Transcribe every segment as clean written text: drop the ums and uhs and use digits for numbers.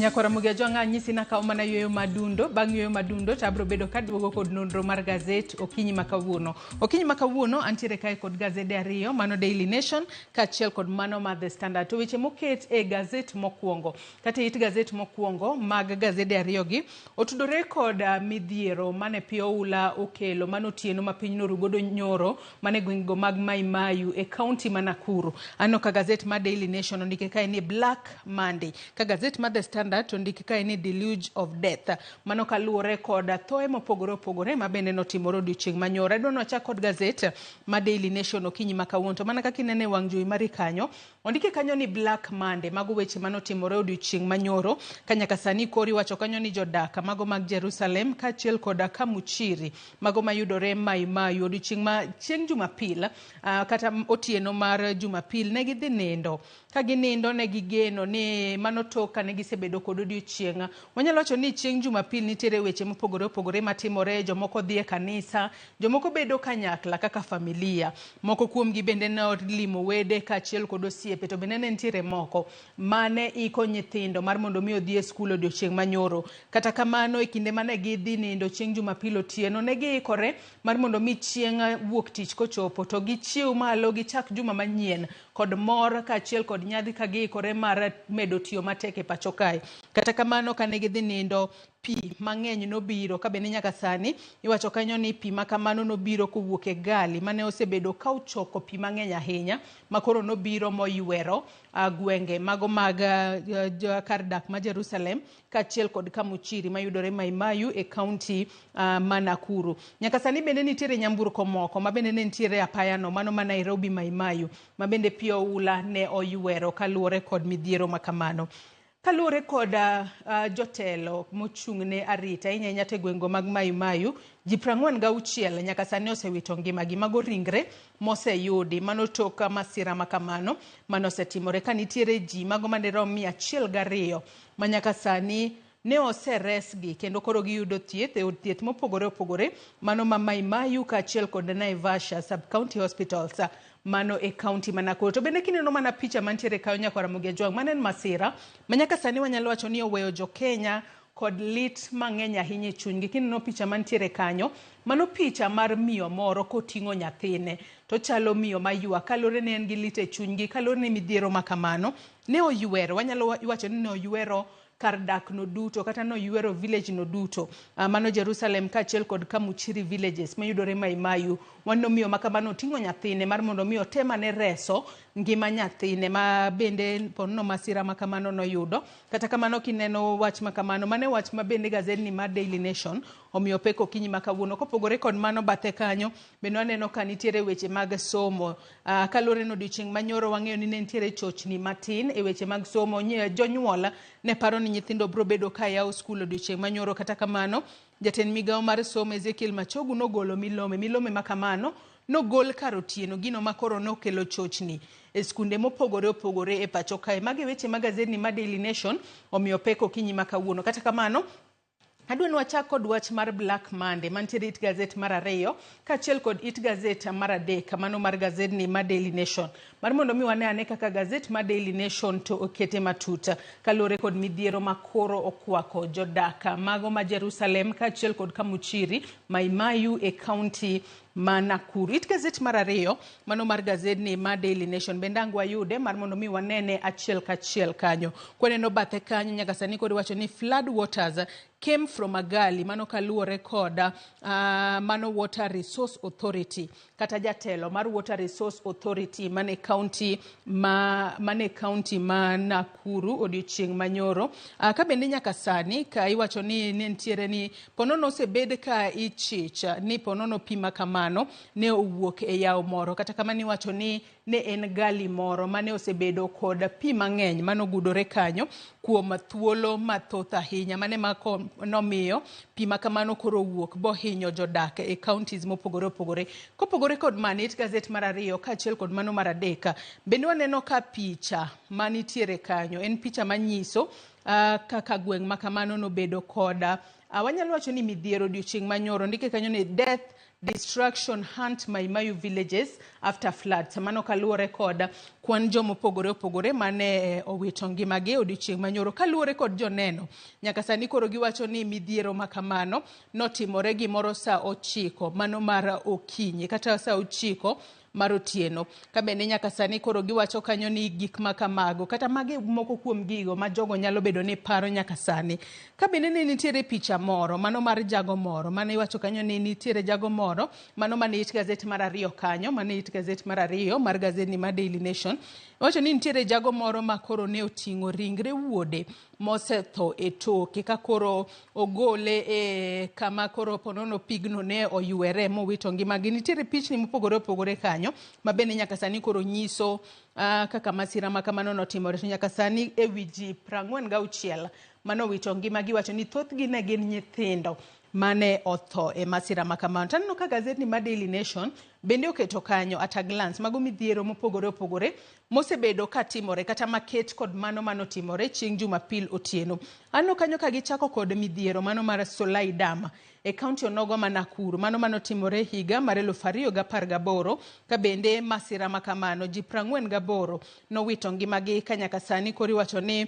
Nyakwara Mugia Jwang'a anyisi nakawo mana yueyo madundo. Bang' yueyo madundo to abiro bedo kaduogo kod nonro mar gazet okinyi ma kawuono. Okinyi ma kawuono antiere kae kod gazede ariyo, mano Daily Nation kaachiel kod mano mar The Standard. To weche moket e gazet mokwongo kata e it gazet mokwongo mag gazede ariyogi otudore kod midhiero mane pi oula okelo mano otieno ma piny noru godo nyoro mane gwengego mag Mai Mahiu e kaunti ma Nakuru. Aneno ka gazet mar Daily Nation ondike kae ni Black Monday, ka gazet mar The Standard to ondike kae ni Deluge of Death. Mano kaluwore kod thoe mopogore opogore ma bende notimore odiochieng' ma nyoro. Adwa ni wachak kod gazet ma Daily Nation okinyi ma kawuono. To mana kaka inene e wang' jowi mari kanyo, ondike kanyo ni Black Monday, mago weche mane otimore odiochieng' ma nyoro ka nyaka sani koro iwacho kanyo ni jodak mago mag Jerusalem kaachiel koda Kamuchiri mago mayudore Mai Mahiu odiochieng' ma chieng' Jumapil kata otieno mar Jumapil ne gidhi nindo. Ka ginindo ne gigeno ni mano tok kane gisebedo kod odiochieng'. Wanyalo wacho ni chieng' Jumapil nitiere weche mopogore opogore matimore, jomoko dhi e kanisa, jomoko bedo kanyakla kaka familia. Moko kuomgi bende ne olimo wede kaachiel kod osiepe to bende ne nitiere moko mane iko nyithindo mar mondo mi odhi e skul odiochieng' manyoro. Kata kamano e kinde mane gidhi nindo chieng' Jumapil otieno ne giikore mar mondo mi chieng' wuok tich kochopo to gichiew malo gichak juma manyien kod mor kaachiel kod nyadhi ka giikore mar medo tiyo matek e pacho kae. Kata kamano kane gidhi nindo pi mang'eny nobiro ka bende nyaka sani iwacho kanyo ni pi ma kamano nobiro kowuok e gali mane osebedo ka ochoko pi mang'eny ahinya ma koro nobiro moywero gwenge mago mag kar dak ma Jerusalem kaachiel kod Kamuchiri mayudore Mai Mahiu e kaunti ma Nakuru. Nyaka sani bende nitiere nyamburko moko ma bende ne nitiere e apayano mano ma Nairobi Mai Mahiu ma bende pi oula ne oywero kaluwore kod midhiero ma kamano. Kaluwore kod jotelo mochung' ne arita ahinya ahinya to e gwengego mag Mai Mahiu, ji 46 nyaka sani osewito ngimagi. Mago ringre moseyudi mano tok masira ma kamano mane osetimore ka nitiere ji mago madirom 102 ma nyaka sani ne oseresgi kendo koro giyudo thieth e od thieth mopogore opogore mano ma Mai Mahiu kaachiel kod Naivasha sub county hospitals mano e kaunti ma Nakuru. To bende kineno mana picha mantiere kanyo nyakwar Ramogi Ajwang', mano en masira ma nyaka sani wanyalo wacho ni oweyo jo Kenya kod lit mang'eny ahinya e chunygi. Kineno picha mantiere kanyo, mano picha mar miyo moro koting'o nyathine to chalo miyo maywak kaluwore ni en gi lit e chunygi, kaluwore ni midhiero ma kamano ne oywero, wanyalo wacho ni ne oywero kar dak no duto kata noywero village no duto. Mano Jerusalem kaachiel kod Kamuchiri villages mayudore Mai Mahiu. Waneno miyo ma kamano oting'o nyathine mar mondo mi otem ane reso ngima nyathine ma bende ponono masira ma kamano noyudo. Kata kamano kineno wach ma kamano, mano e wach ma bende gazedni mar Daily Nation omiyo pek okinyi ma kawuono. Kopogore kod mano bathe kanyo bende waneno ka nitiere weche mag somo. Kaluwore ni odiochieng' manyoro wang'eyo ni ne nitiere chochni matin e weche mag somo. Jonyuol ne paro ni nyithindo biro bedo ka yawo skul odiochieng' manyoro. Kata kamano, jatend migawo mar somo Ezekiel Machogu nogolo milome. Milome ma kamano nogol kar otieno, gino ma koro nokelo chochni e skunde mopogore opogore e pacho kae. Magi weche ma gazedni ma Daily Nation omiyo pek okinyi ma kawuono. Kata kamano, adwa ni wachak kod wach mar Black Monday mantiere it gazet mar ariyo kaachiel kod it gazet mar adek mano mar gazedni mar Daily Nation mar mondo mi wane ane kaka gazet mar Daily Nation to okete matut kaluwore kod midhiero ma koro okwako jodak mago ma Jerusalem kaachiel kod Kamuchiri Mai Mahiu e kaunti ma Nakuru. It gazet mar ariyo mano mar gazedni mar Daily Nation bende ang' wayude mar mondo mi wanene achiel kachiel kanyo. Kwaneno bathe kanyo nyaka sani koro iwacho ni flood waters came from a gully mano kaluwore kod mano Water Resource Authority kata jatelo mar Water Resource Authority mane county ma mane county ma Nakuru odiochieng' manyoro. Ka bende nyaka sani ka iwacho ni ne nitiere ni ponono osebed ka ichich ni ponono pi ma kamano ne owuok e yawo moro kata kamano iwacho ni ne en gali moro mane osebedo kod pi mang'eny mane ogudore kanyo kuom thuolo mathoth ahinya mane ma nomiyo pi ma kamano koro owuok bohinyo jodak e counties mopogore opogore. Kopogore kod mano, it gazet mar ariyo kaachiel kod mano mar adek bende waneno ka picha manitiere kanyo en picha manyiso kaka gweng' ma kamano nobedo kod wanyalo wacho ni midhiero odiochieng' manyoro. Ndike kanyo ni death Destruction hunt Mai Mahiu villages after floods. Mano kaluwore kod kwan jomopogore opogore mane owito ngimagi odiochieng' manyoro kaluwore kod joneno. Nyaka sani koro giwacho ni midhiero makamano notimore gimoro saa 9 mano mar okinyi kata saa 9 mar otieno. Ka bende nyaka sani koro giwacho kanyo ni gik ma kamago kata magi moko kuom gigo ma jogo nyalo bedo ni paro nyaka sani. Ka bende ne nitiere picha moro mano mar jago moro mane iwacho kanyo ni nitiere jago moro mano mane it gazet mar 2 kanyo mane it gazet mar 2 mar gazetni mar Daily Nation. Iwacho ni nitiere jago moro ma koro ne oting'o ringre wuode mosetho e toke ka koro ogole e kama koro ponono pigno ne oywere mowito ngimagi. Nitiere pichni mopogore opogore kanyo ma bende nyaka sani koro nyiso kaka masira ma kamano notimore. To nyaka sani e wi ji 46 manowito ngimagi, iwacho ni thothgi ne gin nyithindo mane otho e masira ma kamano. To aneno ka gazetni mar Daily Nation bende oketo kanyo at a glance mago midhiero mopogore opogore mosebedo katimore kata maket kod mano manotimore chieng' Jumapil otieno. Aneno kanyo ka gichako kod midhiero mano mar Solai Dam e kaunti onogo ma Nakuru, mano manotimore higa mar 2018, ka bende masira ma kamano ji 48 nowito ngimagi ka nyaka sani koro iwacho ni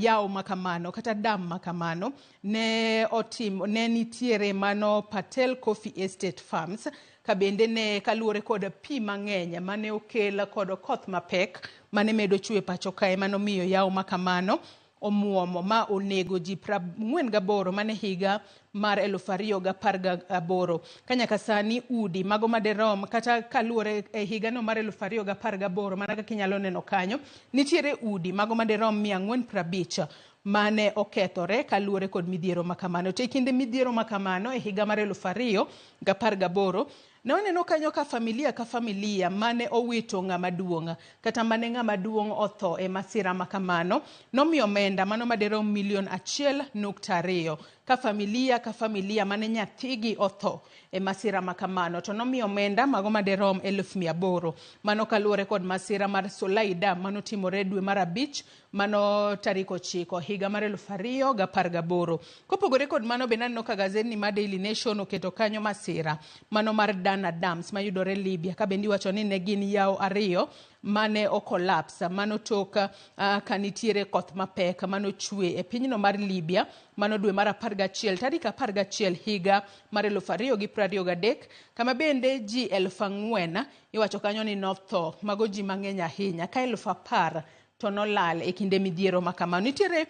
yawo ma kamano kata dam ma kamano ne otim ne nitiere mano Patel Coffee Estate Farms, ka bende ne kaluwore kod pi mang'eny mane okel kod koth mapek mane medo chwe pacho kae manomiyo yawo ma kamano omuomo ma onego ji 48 mane higa mar 2018. Ka nyaka sani udi mago maderom kata kaluwore e higano mar 2018 mana kaka inyalo neno kanyo nitiere udi mago maderom 450 mane okethore kaluwore kod midhiero ma kamano. To e kinde midhiero ma kamano e higa mar 2018 ne waneno kanyo ka familia ka familia mane owito ng'ama duong' kata mane ng'ama duong' otho e masira ma kamano nomiyo omenda mano maderom milion 1.2 ka familia ka familia mane nyathigi otho e masira ma kamano to nomiyo omenda mago maderom 800,000. Mano kaluwore kod masira mar Solai Dam manotimore dwe mar 5 mano tarik 9 higa mar 2018. Kopogore kod mano bende aneno ka gazetni mar Daily Nation oketo kanyo masira mano mar Dana Dams mayudore Libya, ka bende iwacho ni ne gin yawo 2 mane okolapse mano tok ka nitiere koth mapek manochwe e pinyno mar Libya mano dwe mar 11 tarik 11 higa mar 2023, kama bende ji 4,000 iwacho kanyo ni notho, mago ji mang'eny ahinya ka 10,000 to nolal e kinde midhiero ma kamano. Nitiere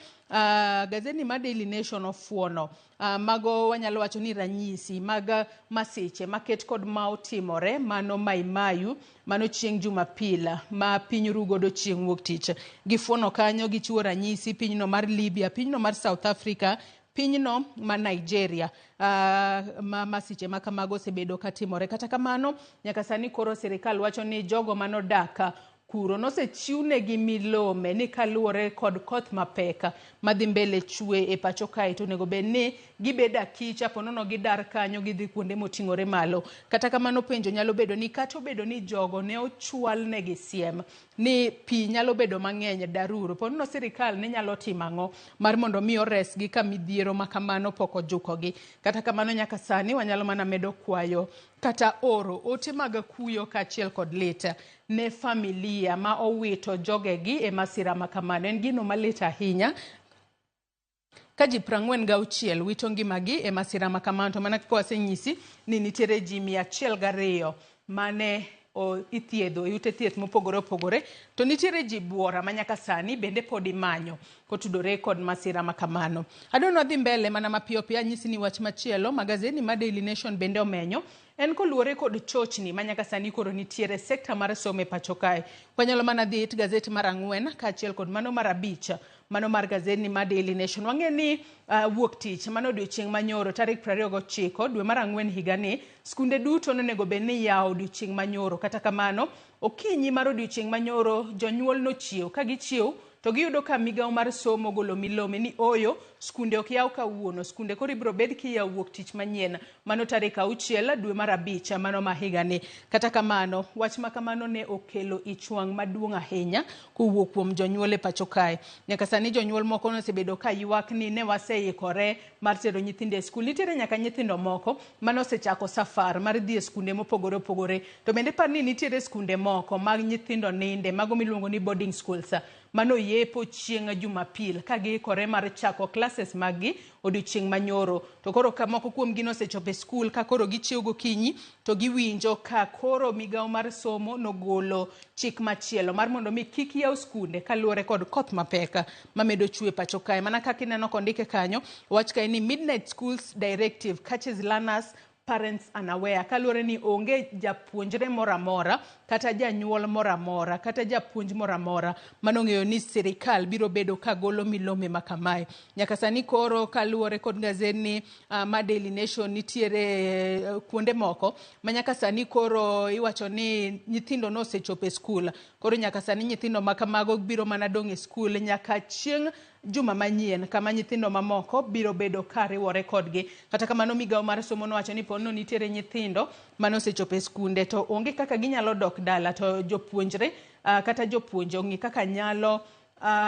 gazetni mar Daily Nation ofuono mago wanyalo wacho ni ranyisi mag masiche maket kod ma otimore mano Mai Mahiu mano chieng' Jumapil ma piny ru godo chieng' wuok tich. Gifuono kanyo gichiwo ranyisi pinyno mar Libya, pinyno mar South Africa, pinyno ma Nigeria ma masiche ma kamago osebedo katimore. Kata kamano nyaka sani koro sirikal wacho ni jogo manodak kuro nosechiwnegi milome ni kaluwore kod koth mapek madhi mbele chwe e pacho kae to onego bed ni gibedo akicha ponono gidar kanyo gidhi kuonde moting'ore malo. Kata kamano penjo nyalo bedo ni kata obedo ni jogo ne ochwalnegi siem ni pi nyalo bedo mang'eny daruru, ponono sirikal ne nyalo timo ang'o mar mondo mi oresgi ka midhiero ma kamano pok ojukogi. Kata kamano nyaka sani wanyalo mana medo kwayo kata oro ote mag kuyo kaachiel kod lit ne familia ma owito jogegi e masira ma kamano. En gino malit ahinya ka ji 46 wito ngimagi e masira ma kamano, to mana kaka wasenyisi ni nitiere ji 102 mane ithiedho e ute thieth mopogore opogore, to nitiere ji buora ma nyaka sani bende pod imanyo kotudore kod masira ma kamano. Adwa dhi mbele mana mapiyo piyo anyisi ni wach machielo ma gazetni mar Daily Nation bende omenyo en koluwore kod chochni ma nyaka sani koro nitiere sekta mar somo e pacho kae. Wanyalo mana dhi it gazet mar 4 kaachiel kod mano mar 5 mano mar gazetni mar Daily Nation. Wang'e ni wuok tich mano odiochieng' manyoro tarik 29 dwe mar 4 higani skunde duto nonego bed ni yawo odiochieng' manyoro. Kata kamano okinyi mar odiochieng' manyoro jonyuol nochiew, ka gichiew to giyudo ka migawo mar somo ogolo milome ni oyo skunde ok yaw kawuono. Skunde koro ibiro bed kiyawo wuok tich manyien, mano tarik 6 dwe mar 5 mano ma higani. Kata kamano, wach ma kamano ne okelo ich wang' maduong' ahinya kowuok kuom jonyuol e pacho kae. Nyaka sani jonyuol moko nosebedo ka ywak ni ne waseikore mar tero nyithindo e skul. Nitiere nyaka nyithindo moko mane osechako safar mar dhi e skunde mopogore opogore. To bende par ni nitiere skunde moko mag nyithindo ninde, mago miluongo ni boarding schools, mano yepo chieng' Jumapil ka giikore mar chako classes mag gi odiochieng' manyoro. To koro ka moko kuom gi nosechopo e skul ka koro gichiew gokinyi to giwinjo ka koro migawo mar somo nogolo chik machielo mar mondo mi kik yaw skunde kaluwore kod koth mapek mamedo chwe pacho kae. Mana kaka ineno kondike kanyo, wach kae ni Midnight Schools Directive catches learners parents unaware, kaluwore ni onge japuonjre moro amora kata janyuol moro amora kata japuonj moro amora manong'eyo ni sirikal biro bedo ka golo milome ma kamae. Nyaka sani koro kaluwore kod gazedni ma Daily Nation nitiere kuonde moko ma nyaka sani koro iwacho ni nyithindo nosechopo e skul. Koro nyaka sani nyithindo ma kamago biro mana dong' e skul nyaka chieng' juma manyien kama nyithindo mamoko biro bedo ka riwore kodgi. Kata kamano migawo mar somo nowacho ni pono nitiere nyithindo mane osechopo e skunde to onge kaka ginyalo dok dala, to jopuonjre kata jopuonje ong'i kaka nyalo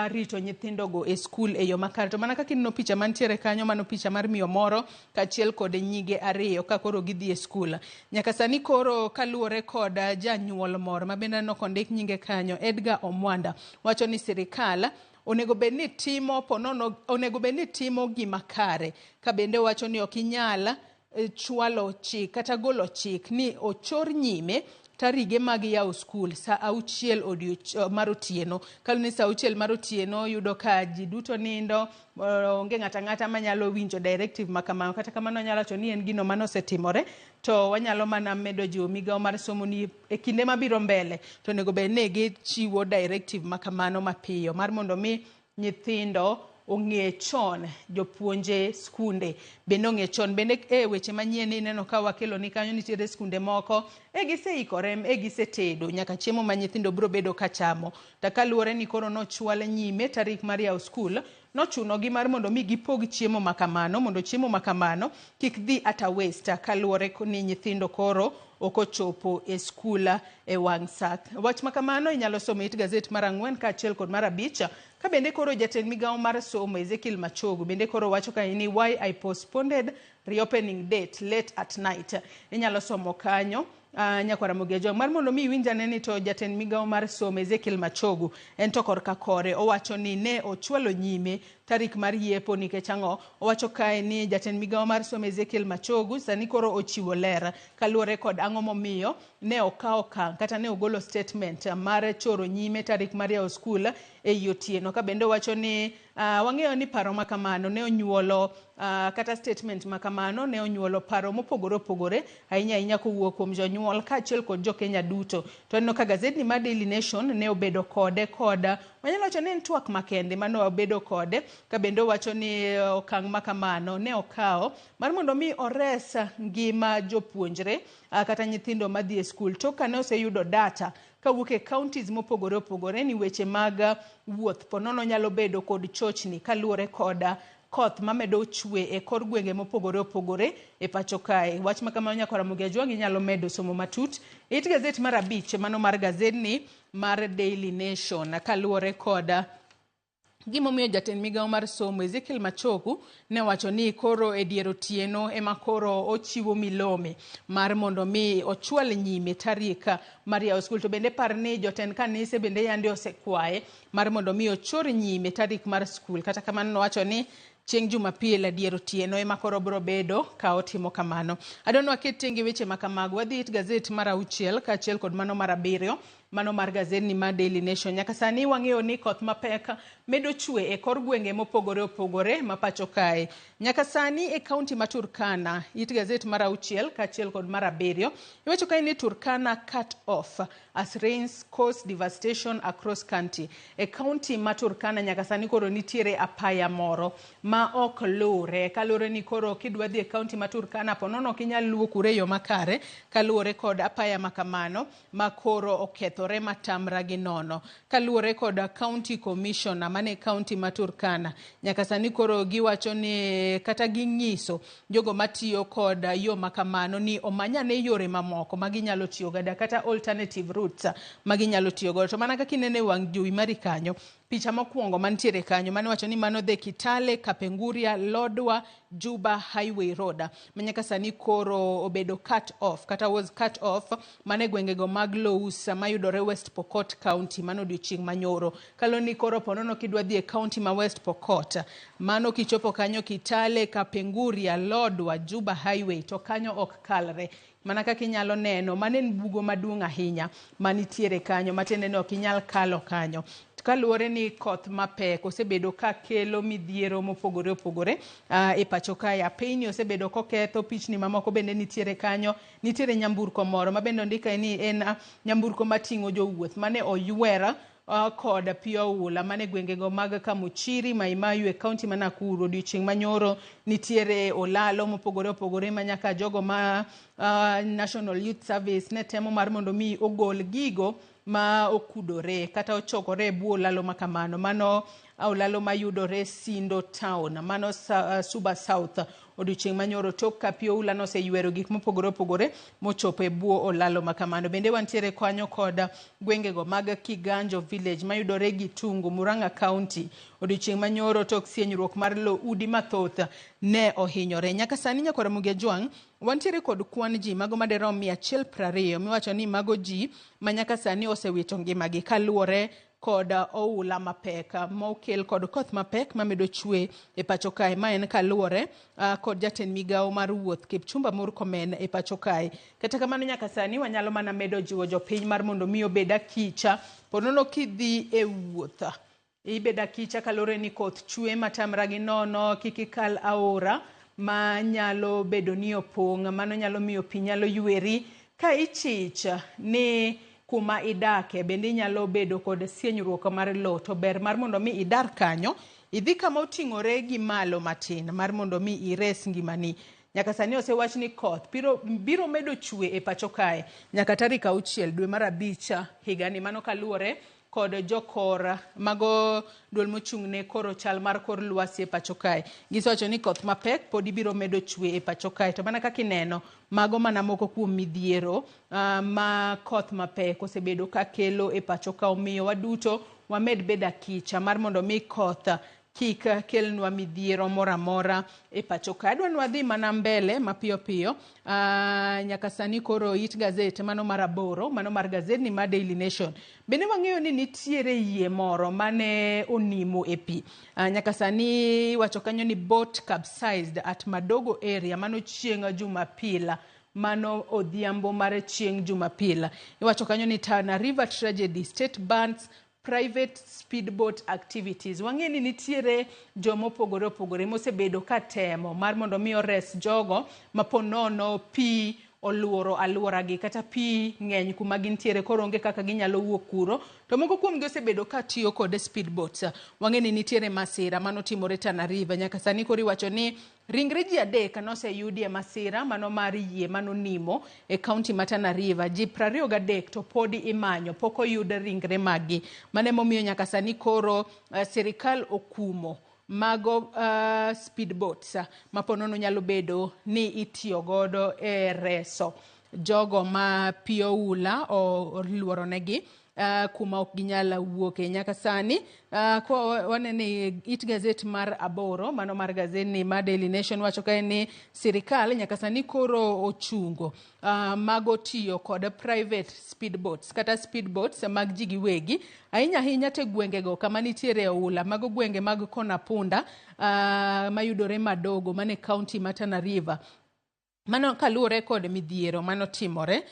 rito nyithindogo e skul e yo makare. To mana kaka ineno picha mantiere kanyo, mano picha mar miyo moro kaachiel kod nyige ariyo ka koro gidhi e skul. Nyaka sani koro kaluwore kod janyuol moro ma bende aneno kondik nyinge kanyo, Edgar Omwanda, wacho ni sirikal onego bed ni timo ponono, onego bed ni timo gima kare, ka bende wacho ni ok inyal chwalo chik kata golo chik ni ochor nyime tarige mag yawo skul sa 6 mar otieno. Kaluwore ni sa 6 mar otieno yudo ka ji duto nindo, onge ng'ato ang'ata manyalo winjo directive ma kamano. Kata kamano anyalo wacho ni en gino mane osetimore, to wanyalo mana medo jiwo migawo mar somo ni e kinde mabiro mbele to onego bed ni gichiwo directive ma kamano mapiyo mar mondo mi nyithindo ong'e chon, jopuonje skunde bende ong'e chon. Bende e weche manyien ineno ka wakelo ni kanyo nitiere skunde moko e giseikore, e gisetedo nyaka chiemo ma nyithindo biro bedo ka chamo. To kaluwore ni koro nochwal nyime tarik mar yawo skul, nochunogi mar mondo mi gipog chiemo ma kamano, mondo chiemo ma kamano kik dhi at a waste kaluwore ni nyithindo koro ok ochopo e skul e wang' sa. Wach ma kamano inyalo somo e it gazet mar 4 kaachiel kod mar 5. Ka bende koro jatend migawo mar somo Ezekiel Machogu bende koro wacho ka ni why I postponed reopening date late at night. Inyalo somo kanyo nyakwar Ramogi Ajwang' mar mondo mi iwinj ane ni to jatend migawo mar somo Ezekiel Machogu en to korka kore owacho ni ne ochwalo nyime tarik mar yepo nikech ang'o? Owacho kae ni jatend migawo mar somo Ezekiel Machogu sani koro ochiwo ler kaluwore kod ang'o momiyo ne okawo okang' kata ne ogolo statement mar choro nyime tarik mar yawo skul e otieno. Ka bende owacho ni wang'eyo ni paro ma kamano ne onyuolo kata statement ma kamano ne onyuolo paro mopogore opogore ahinya ahinya kowuok kuom jonyuol kaachiel kod jokenya duto. To aneno ka gazedni mar Daily Nation ne obedo kode kod wanyalo wacho ni en twak makende mane obedo kode, ka bende owacho ni okang' ma kamano ne okawo mar mondo mi ores ngima jopuonjre kata nyithindo madhi e skul tok kane oseyudo data kawuok e counties mopogore opogore ni weche mag wuoth ponono nyalo bedo kod chochni kaluwore kod koth mamedo chwe e kor gwenge mopogore opogore e pacho kae. Wach ma kamano nyakwar Ramogi Ajwang' inyalo medo somo matut e it gazet mar 5 mano mar gazedni mar Daily Nation kaluwore kod gimomiyo jatend migawo mar somo Ezekiel Machogu ne wacho ni koro e dier otieno ema koro ochiwo milome mar mondo mi ochwal nyime tarik mar yawo skul. To bende par ni jotend kanise bende yande osekwaye mar mondo mi ochor nyime tarik mar skul. Kata kamano nowacho ni chieng' Jumapil dier otieno ema koro biro bedo ka otimo kamano. Adwa ni waket tenge weche ma kamago. Wadhi it gazet mar 6 kaachiel kod mano mar 7, mano mar gazedni mar Daily Nation. Nyaka sani wang'eyo ni koth mapek medo chwe e kor gwenge mopogore opogore ma pacho kae. Nyaka sani e kaunti ma Turkana, it gazet mar 6 kaachiel kod mar 7, iwacho kae ni Turkana cut off as rains cause devastation across county. E kaunti ma Turkana nyaka sani koro nitiere apaya moro ma ok luwre, kaluwore ni koro kidwa dhi e kaunti ma Turkana ponono ok inyal luwo kure e yo makare kaluwore kod apaya ma kamano ma koro oketho. okethore matamra gi nono. Kaluwore kod County Commissioner mane county ma Turkana, nyaka sani koro giwacho ni kata ging'iso jogo matiyo kod yo makamano ni omanyane yore mamoko ma ginyalo tiyo godo kata alternative routes ma ginyalo tiyo godo. To mana kaka ineno e wang' jowi mari kanyo, picha mokwongo mantiere kanyo mane wacho ni mano the Kitale Kapenguria Lodwar Juba Highway Road ma nyaka sani koro obedo cut off kata was cut off mane gwengego mag Lousa mayudore West Pokot County mano odiochieng' manyoro. Kaloni koro ponono kidwa dhi e county ma West Pokot, mano kichopo kanyo Kitale Kapenguria Lodwar Juba Highway to kanyo ok kalre. Mana kaka inyalo neno, mano en bugo maduong' ahinya manitiere kanyo, matiende ni ok inyal kalo kanyo. Kaluwore ni koth mapek osebedo ka kelo midhiero mopogore opogore e pacho kae. Apeyni osebedo koketho, pichni mamoko bende nitiere kanyo. Nitiere nyamburko moro ma bende ondik ni en nyamburko mating'o jowuoth mane oywer kod pi oula mane gwengego mag Kamuchiri, Mai Mahiu e kaunti ma Nakuru. Odiochieng' manyoro nitiere olalo mopogore opogore ma nyaka jogo ma National Youth Service ne temo mar mondo mi ogol gigo ma okudore kata ochokore e bwo olalo ma kamano. Mano olalo mayudore Sindo Town, mano Suba South. Odiochieng' manyoro tok ka pi oula noseywero gik mopogore opogore mochopo e bwo olalo ma kamano. Bende wantiere kanyo kod gwengego mag Kiganjo Village mayudore Gitungu, Murang'a County. Odiochieng' manyoro tok sienyruok mar lo udi mathoth ne ohinyore. Nyaka sani nyakwar Ramogi Ajwang', wantiere kod kwan ji mago maderom 120 miwacho ni mago ji ma nyaka sani osewito ngimagi kaluwore kod oula mapek mokel kod koth mapek mamedo chwe e pacho kae. Ma en kaluwore kod jatend migawo mar wuoth Kipchumba Murkomen e pacho kae. Kata kamano nyaka sani wanyalo mana medo jiwo jopiny mar mondo mi obed akicha ponono kidhi e wuoth. Ibed akicha kaluwore ni koth chwe matamra gi nono, kik ikal aora ma nyalo bedo ni opong', mano nyalo miyo pi nyalo yweri. Ka ichich ni kuma idake bende inyalo bedo kod sienyruok mar lowo, to ber mar mondo mi idar kanyo idhi kama oting'ore gi malo matin mar mondo mi ires ngimani. Nyaka sani osewach ni koth biro medo chwe e pacho kae nyaka tarik 6 dwe mar 5 higani. Mano kaluwore kod jokor mago duol mochung' ne koro chal mar kor lwasi e pacho kae. Gisewacho ni koth mapek podi biro medo chwe e pacho kae. To mana kaka ineno, mago mana moko kuom midhiero ma koth mapek osebedo ka kelo e pacho ka. Omiyo waduto wamed bedo akicha mar mondo mi koth kik kelnwa midhiero moro amora e pacho ka. Adwa ni wadhi mana mbele mapiyo piyo. Nyaka sani koro it gazet mano mar 8, mano mar gazet ni mar Daily Nation. Bende wang'eyo ni nitiere yie moro mane onimo e pi. Nyaka sani iwacho kanyo ni boat capsized at Madogo area, mano chieng' Jumapil. Mano odhiambo mar chieng' Jumapil. Iwacho kanyo ni Tana River tragedy, state bans private speedboat activities. Wang'e ni nitiere joma opogore opogore mosebedo ka temo mar mondo mi ores jogo ma po nono pi oluoro aluoragi kata pi ng'eny kuma gintiere koro onge kaka ginyalo wuok kuro. To moko kuomgi osebedo ka tiyo kod speedboats. Wang'e ni nitiere masira manotimore Tana River. Nyaka sani koro iwacho ni ringre ji 3 noseyudi e masira mano mar yie manonimo e kaunti ma Tana River. Ji 23 to podi imanyo, pok oyud ringre maggi. Mano emomiyo nyaka sani koro sirikal okumo mago speedboats ma ponono nyalo bedo ni itiyo godo e reso jogo ma pi oula oluoro negi kuma ok ginyal wuoke. Nyaka sani waneno e it gazet mar 8, mano mar gazet ni mar Daily Nation wacho kae ni sirikal nyaka sani koro ochungo mago tiyo kod private speedboats kata speedboats mag ji giwegi ahinya ahinya te gwengego kama nitiere oula, mago gwenge mag Kona Punda mayudore Madogo mane kaunti ma Tana River. Mano kaluwore kod midhiero manotimore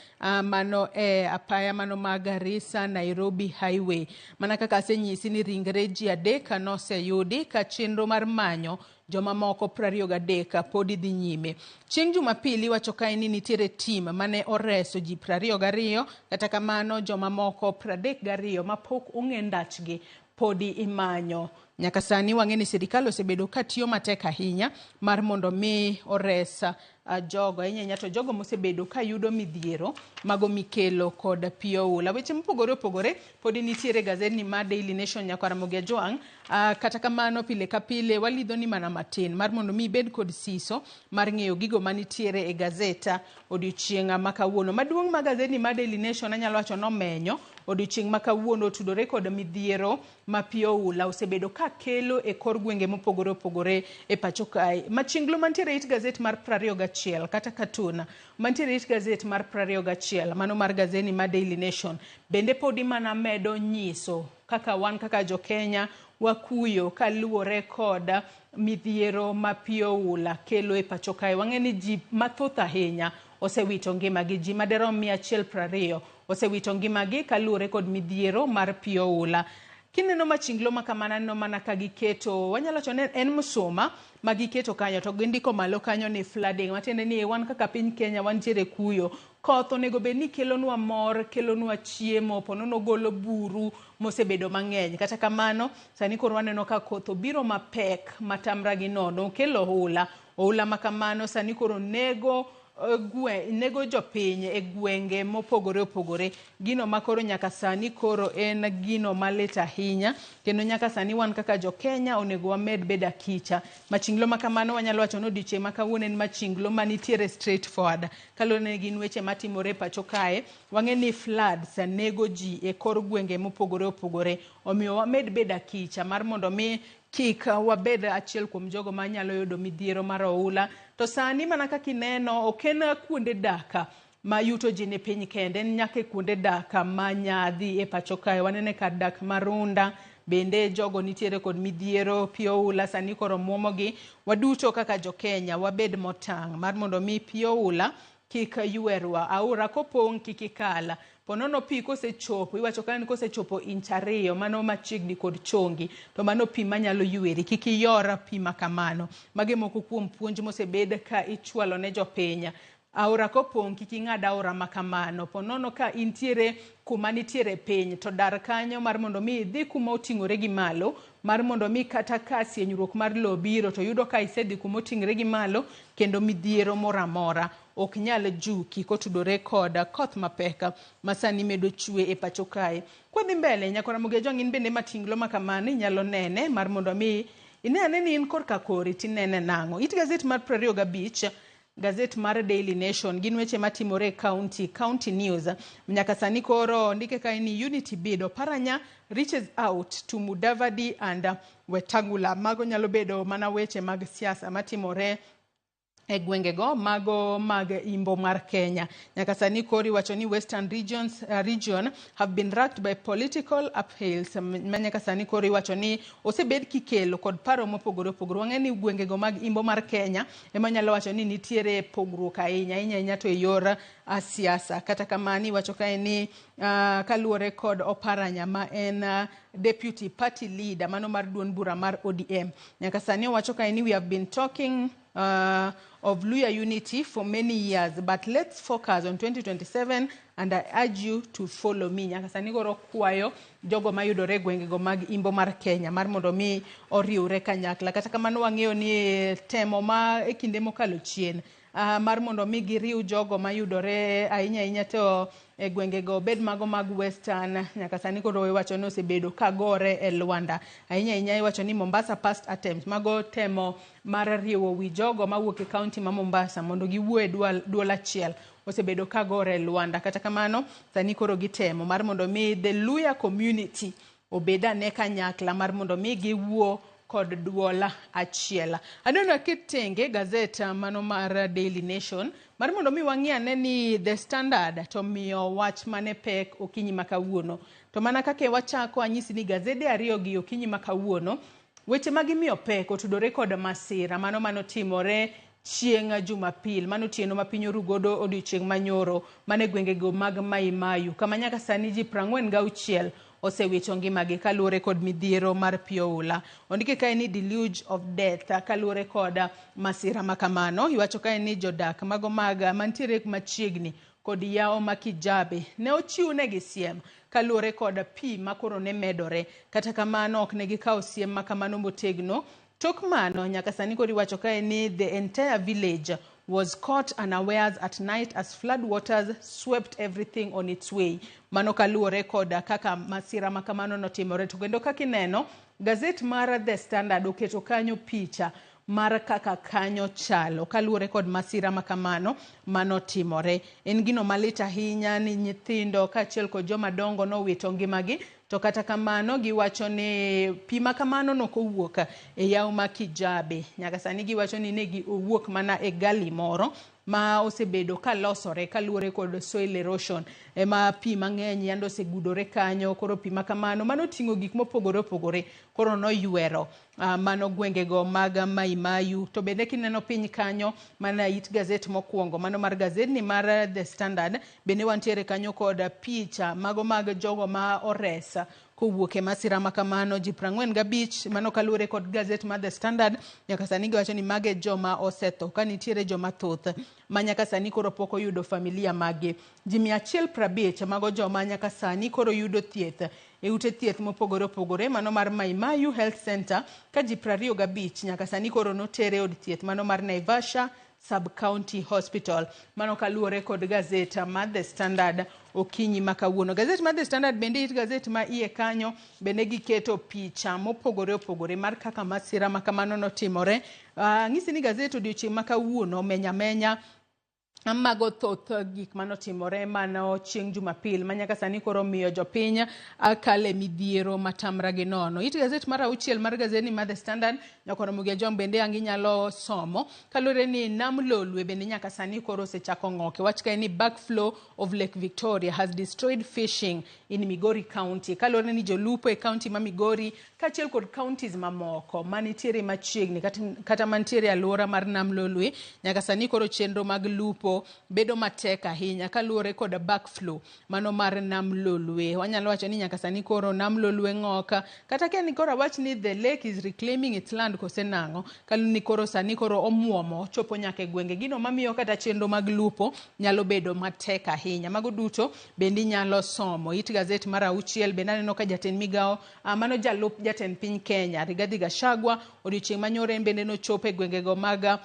mano e apaya mano ma Garissa Nairobi Highway. Mana kaka asenyisi ni ringre ji 3 noseyudi ka chenro mar manyo joma moko 23 podi dhi nyime. Chieng' Jumapil iwacho kae ni nitiere tim mane oreso ji 22, kata kamano joma moko 32 mapok ong'e ndachgi podi imanyo. Nyaka sani wang'e ni sirikal osebedo ka tiyo matek ahinya mar mondo mi ores jogo ahinya ahinya to jogo mosebedo ka yudo midhiero mago mikelo kod pi oula. Weche mopogore opogore podi nitiere e gazedni mar Daily Nation nyakwar Ramogi Ajwang'. Kata kamano pile ka pile walidho ni mana matin mar mondo mi ibed kod siso mar ng'eyo gigo manitiere e gazeta odiochieng' ma kawuono. Maduong' ma gazedni mar Daily Nation anyalo wacho nomenyo odiochieng' ma kawuono otudore kod midhiero ma pi oula osebedo ka kelo e kor gwenge mopogore opogore e pacho kae. Machinglo mantiere it gazet mar 21 kata katun mantiere it gazet mar 21 mano mar gazeni mar Daily Nation bende podi mana medo nyiso kaka wan kaka jo Kenya wakuyo kaluwore kod midhiero ma pi oula kelo e pacho kae. Wang'e ni ji mathoth ahinya osewito ngimagi, ji maderom 120 osewito ngimagi kaluwore kod midhiero mar pi oula. Kineno machinglo ma kamano aneno mana ka giketo, wanyalo wacho ni en msuma ma giketo kanyo to gindiko malo kanyo ni flooding, matiende ni wan kaka piny Kenya wantiere kuyo. Koth onego bed ni kelonwa mor, kelonwa chiemo, ponono golo buru mosebedo mang'eny. Kata kamano, sani koro waneno ka koth obiro mapek matamra gi nono, okelo oula. Oula ma kamano sani koro nego nego jopiny e gwenge mopogore opogore. Gino ma koro nyaka sani koro en gino malit ahinya kendo nyaka sani wan kaka jo Kenya onego wamed bedo akicha. Machinglo ma kamano wanyalo wacho ni odiochieng' ma kawuono en machinglo manitiere straight forward. Kaluwore ni gin weche matimore e pacho kae, wang'e ni floods nego ji e kor gwenge mopogore opogore. Omiyo wamed bedo akicha mar mondo mi kik wabed achiel kuom jogo manyalo yudo midhiero mar oula. To sani mana kaka ineno, ok en kuonde dak ma yuto ji ni piny kende, en nyaka e kuonde dak ma nyadhi e pacho kae. Wanene kar dak ma Runda, bende jogo nitiere kod midhiero, pi oula sani koro muomogi. Waduto kaka jo Kenya wabed motang' mar mondo mi pi oula kik ywerwa. Aora kopong' kik ikal. Ponono pi kosechopo, iwacho ka ni kosechopo inch 2, mano machiegni kod chongi, to mano pi manyalo yweri. Kik iyor pi ma kamano. Magi moko kuom puonj mosebed ka ichwalo ne jopiny. Aora kopong' kik ing'ad aora ma kamano. Ponono ka intiere kuma nitiere piny, to dar kanyo mar mondo mi idhi kuma oting'ore gi malo, mar mondo mi kata ka sienyruok mar lowo biro, to yudo ka isedhi kuma oting'ore gi malo, kendo midhiero moro amora ok nyal juki kotudore kod koth mapek ma sani medo chwe e pacho kae. Kwadhi mbele, nyakwar Ramogi Ajwang' in bende matinglo ma kamano inyalo nene mar mondo mi ine ane ni in korka kori tinene nang'o. It gazet mar 25, gazet mar Daily Nation, gin weche matimore e county, county news. Nyaka sani koro ndike kae ni Unity bid Oparanya reaches out to Mudavadi and Wetangula. Mago nyalo bedo mana weche mag siasa matimore e gwengego mago mag imbo mar Kenya. Nyaka sani koro iwacho ni Western region have been racked by political upheavals. Ma nyaka sani koro iwacho ni osebed kikelo kod paro mopogore opogore. Wang'e ni gwengego mag imbo mar Kenya ema nyalo wacho ni nitiere pogruok ahinya ahinya ahinya to e yor siasa. Kata kamano iwacho kae ni kaluwore kod Oparanya ma en deputy party leader mano mar duond bura mar ODM. Nyaka sani owacho kae ni we have been talking of Luhya unity for many years, but let's focus on 2027 and I urge you to follow me. Nyaka sani koro kwayo jogo mayudore e gwengego mag imbo mar Kenya mar mondo mi oriwre kanyakla. Kata kamano wang'eyo ni temo ma e kinde mokalo chien mar mondo mi giriw jogo mayudore ahinya ahinya to e gwengego bed mago mag Western, nyaka sani koro iwacho ni osebedo ka gore e lwanda. Ahinya ahinya iwacho ni Mombasa past attempt mago temo mar riwo wi jogo mawuok e kaunti ma Mombasa mondo giwuo e duol achiel osebedo ka gore e lwanda. Kata kamano sani koro gitemo mar mondo mi the Luhya community obed ane kanyakla mar mondo mi giwuo kod duol achiel. Aneno aket tenge gazet mano mar Daily Nation mar mondo mi wang'i ane ni The Standard to miyo wach mane pek okinyi ma kawuono. To mana kaka wachako anyisi ni gazede ariyo gi okinyi ma kawuono, weche ma gimiyo pek otudore kod masira mano manotimore chieng' Jumapil, mano otieno ma piny oru godo odiochieng' manyoro mane gwengego mag Mai Mahiu, kama nyaka sani ji 46 osewito ngimagi kaluwore kod midhiero mar pi oula. Ondike kae ni deluge of death kaluwore kod masira ma kamano. Iwacho kae ni jodak mago mag mantiere machiegni kod kod yawo ma Kijabe ne ochiwnegi siem kaluwore kod pi makoro ne medore. Kata kamano ok ne gikawo siem ma kamano motegno. Tok mano nyaka sani koro iwacho kae ni the entire village was caught unawares at night as flood waters swept everything on its way. Mano kaluwore kod kaka masira ma kamano notimore. To kendo kaka ineno, gazet mar The Standard oketo kanyo picha mar kaka kanyo chalo kaluwore kod masira ma kamano manotimore. En gino malit ahinya ni nyithindo kaachiel kod joma dongo nowito ngimagi, to kata kamano giwacho ni pi ma kamano nokowuok e yawo ma Kijabe. Nyaka sani giwacho ni ne owuok mana e gali moro ma osebedo ka losore kaluwore kod soil erosion ema pi mang'eny yande osegudore kanyo. Koro pi ma kamano mano oting'o gik mopogore opogore koro noywero mano gwengego mag Mai Mahiu. To bende kineno piny kanyo mana it gazet mokwongo mano mar gazedni mar The Standard bende wantiere kanyo kod picha mago mag jogo ma ores kowuok e masira ma kamano ji 45. Mano kaluwore kod gazet mar The Standard. Nyaka sani giwacho ni mage joma osetho ka nitiere joma thoth ma nyaka sani koro pok oyudo familia maggi. Ji 150 mago joma nyaka sani koro yudo thieth e ute thieth mopogore opogore mano mar Mai Mahiu Health Center, ka ji 25 nyaka sani koro notere e od thieth mano mar Naivasha Sub-County Hospital. Mano kaluwore kod gazet mar The Standard okinyi ma kawuono. Gazet mar The Standard bende it gazet ma iye kanyo bende giketo picha mopogore opogore mar kaka masira ma kamano notimore. Ang'isi ni gazet odiochieng' ma kawuono menya menya mago thoth gik manotimore mano chieng' Jumapil ma nyaka sani koro miyo jopiny kale midhiero matamra gi nono. It gazet mar auchiel mar gazedni mar The Standard nyakoro Mugia Jong bende ang' inyalo somo kaluwore ni Nam Lolwe bende nyaka sani koro osechako ng'ok. Wach kae ni backflow of Lake Victoria has destroyed fishing in Migori County. Kaluwore ni jolupo e county ma Migori kaachiel kod counties mamoko manitiere machiegni kata mantiere e alwora mar Nam Lolwe nyaka sani koro chenro mag lupo bedo matek ahinya kaluwore kod backflow mano mar Nam Lolwe. Wanyalo wacho ni nyaka sani koro Nam Lolwe ng'ok kata ka ni koro awach ni the lake is reclaiming its land kose nang'o, kaluwore ni koro sani koro omuomo chopo nyaka e gwenge, gino mamiyo kata chenro mag lupo nyalo bedo matek ahinya. Mago duto bende inyalo somo it gazet mar auchiel. Bende aneno ka jatend migawo mano jalup jatend piny Kenya Rigathi Gachagua odiochieng' manyoro en bende nochopo e gwengego mag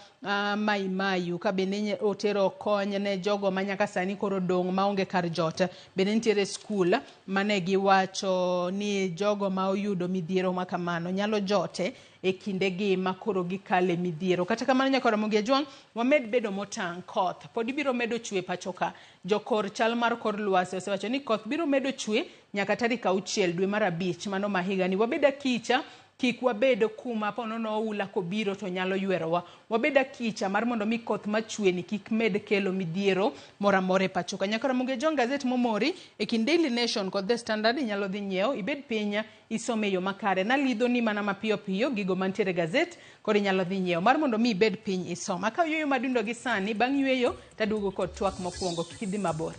Mai Mahiu ka bende otero kony ne jogo ma nyaka sani koro dong' maonge kar jot. Bende nitiere skul mane giwacho ni jogo ma oyudo midhiero ma kamano nyalo jote e kindegi ma koro gikale midhiero. Kata kamano nyaka Ramogi Ajwang', wamed bedo motang'. Koth pod ibiro medo chwe pacho ka. Jokor chal mar kor lwasi osewacho ni koth biro medo chwe nyaka tarik 6 dwe mar 5 mano ma higani. Wabed akicha, kik wabed kuma ponono oula kobiro to nyalo ywerowa. Wabed akicha mar mondo mi koth machwe ni kik med kelo midhiero moro amora e pacho ka. Nyaka Ramogi Ajwang', gazet momori e kind Daily Nation kod The Standard inyalo dhi nyiewo, ibed piny isome e yo makare. Nalidho ni mana mapiyo piyo gigo mantiere e gazet koro inyalo dhi nyiewo mar mondo mi ibed piny isom. Akaw yueyo madundo gi sani, bang' yueyo taduogo kod twak mokwongo, kik idhi mabor.